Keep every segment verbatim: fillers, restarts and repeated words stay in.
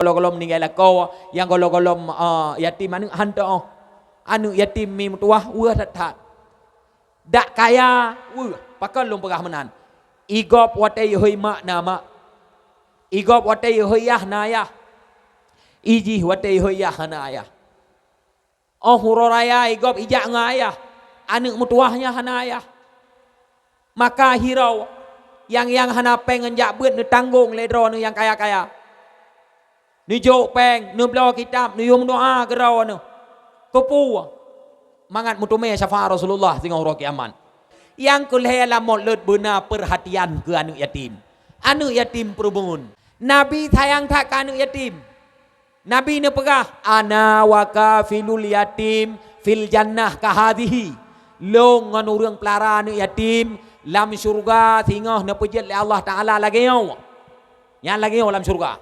Gohlom-gohlom ninggai lakoe, nyang gohlom-gohlom, eh, yatim aneuk han teu'oh. Aneuk yatim mi meutuwah weueh that-that. Dak kaya weueh, pakon lôn peugah meunan. Igop watée ihôi mak na mak. Igop watée ihôi yah na yah. Ijih watée ihôi yah hana yah. Óh uroe raya igop ijak ngon ayah, aneuk meutuwah nyan hana ayah. Maka hiroe, nyang-nyang hana péng ngon jak beuet neutanggong lé droeneuh nyang kaya-kaya. Neujok péng, neubloe kitab, neuyue meudoa keu droeneuh. Keupeue? Mangat meuteumé syafaat Rasulullah singoh uroe kiamat. Nyang keu lhée lam mulod beuna peurhatian keu aneuk yatim. Aneuk yatim peureumeun. Nabi sayang that keu aneuk yatim. Nabi neupeugah, "Ana wa kafilul yatim fil jannah kahadhihi." Lôn ngon ureuëng peulara aneuk yatim lam syeuruga singoh neupeujeuet lé Allah Taala lagée nyoe. Nyan lagée nyoe lam syeuruga.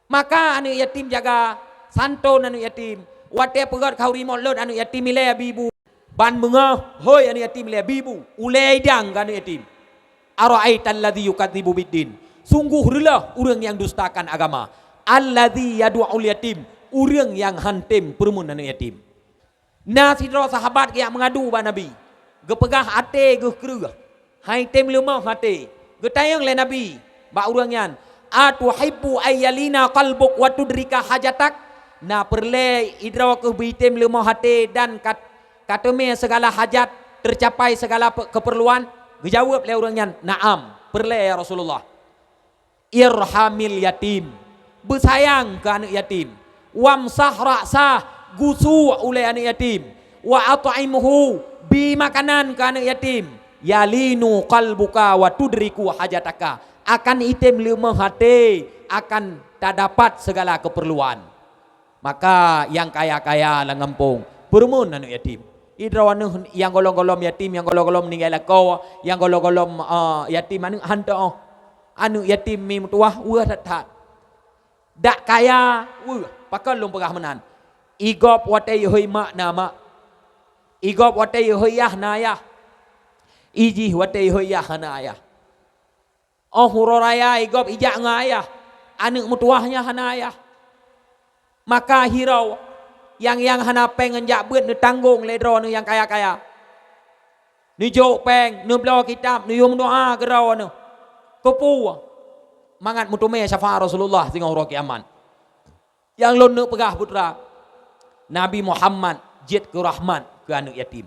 Maka aneuk yatim jaga, santon aneuk yatim. Watée peugét khauri mulod aneuk yatim ilée bi bu. Ban beungoh, hôi aneuk yatim ilée bi bu. Ulée idang keu aneuk yatim. "Ara'aital ladzi yukadzibu biddin." Sungguh reuloh ureuëng nyang dustakan agama. "Alladzi yadu'ul yatim." Ureuëng nyang han tem peureumeun aneuk yatim. Na sidroe sahabat geujak meungadu bak Nabi. Geupeugah até geuh kreueh. Han item leumoh até. Geutanyong lé Nabi bak ureuëng nyan, "Atuhibbu ayyalina qalbuk wa tudrika hajatak?" Na peureulée idroe keuh beuitem leumoh até dan kat-, kateumé sigala hajat, teucapai sigala pe-, keupeurluan? Geujaweueb lé ureuëng nyan, "Na'am, peureulée ya Rasulullah." "Irhamil yatim." Beusayang keu aneuk yatim. "Wamsah ra'sah." Gusue ulée aneuk yatim. "Wa at'imhu." Bi makanan keu aneuk yatim. "Yalinu qalbuka wa tudriku hajataka." Akan item leumoh até, akan tadapat sigala keupeurluan. Maka nyang kaya-kaya lam gampông, peureumeun aneuk yatim. Idroe aneuk nyang gohlom-gohlom yatim, nyang gohlom-gohlom ninggai lakoe, nyang gohlom-gohlom, eh, yatim aneuk han teu'oh. Aneuk yatim mi meutuwah weueh that-that. Dak kaya weueh, pakon lôn peugah meunan. Igop watée ihôi mak na mak. Igop watée ihôi yah na yah. Ijih watée ihôi yah hana yah. Óh uroe raya igop ijak ngon ayah, aneuk meutuwah nyan hana ayah. Maka hiroe, nyang-nyang hana péng ngon jak beuet neutanggong lé droeneuh nyang kaya-kaya. Neujok péng, neubloe kitab, neuyue meudoa keu droeneuh. Keupeue? Mangat meuteumé syafaat Rasulullah singoh uroe kiamat. Nyang lôn neuk peugah, putra, Nabi Muhammad jeuet keu rahmat keu aneuk yatim.